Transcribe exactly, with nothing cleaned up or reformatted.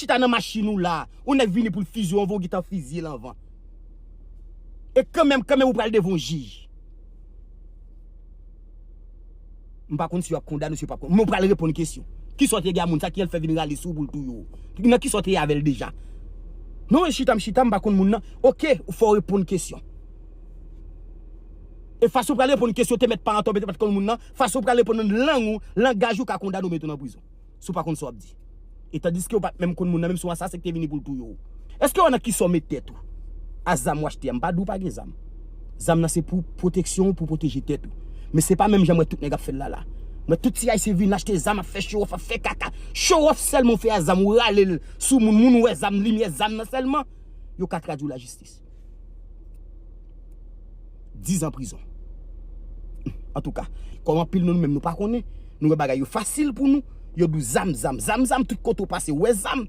chita nan machin ou la, yon nèg vini pou l fizye w, anvan w gentan fizye l anvan. E kanmenm, kanmenm ou pral devan yon jij. M pa konn si y ap kondane w, si yo p ap kondane w, men w pral reponn kesyon. Kisa w te gen a moun sa ki al fè vin rale sou w pou l touye w? Nan kisa w te ye avè l deja? Non, e chita m chita, m pa konn moun nan. Oke, fò w reponn kesyon. E fason w pral reponn kesyon, te mèt paran ta w, te mèt konn moun nan, fason w pral reponn nan lang ou, langaj ou ka kondane w, mete w nan prizon. Si w pa konn sa w ap di. E tandiske w pa t menm konn moun nan, menm si w asasen ki te vini pou l touye w. Èske w nan kisa w met tèt ou? A zam w achte a, m pa di w pa gen zam. Zam nan se pou pwoteksyon w, pou pwoteje tèt ou. Men se pa menm jan m wè tout nèg ap fè l la la. M wè tout ti ayisyen vin achte zam, ap fè show off, ap fè kaka. Show off sèlman w fè a zam, ou rale l sou moun, moun wè zam, limyè zam nan sèlman. Yo ka tradui w lajistis. Diz an prizon. Antouka, kòm anpil nan nou menm nou pa konnen, nou wè bagay yo fasil pou nou, yo di w zam, zam, zam, zam, tout kote w pase, w wè zam.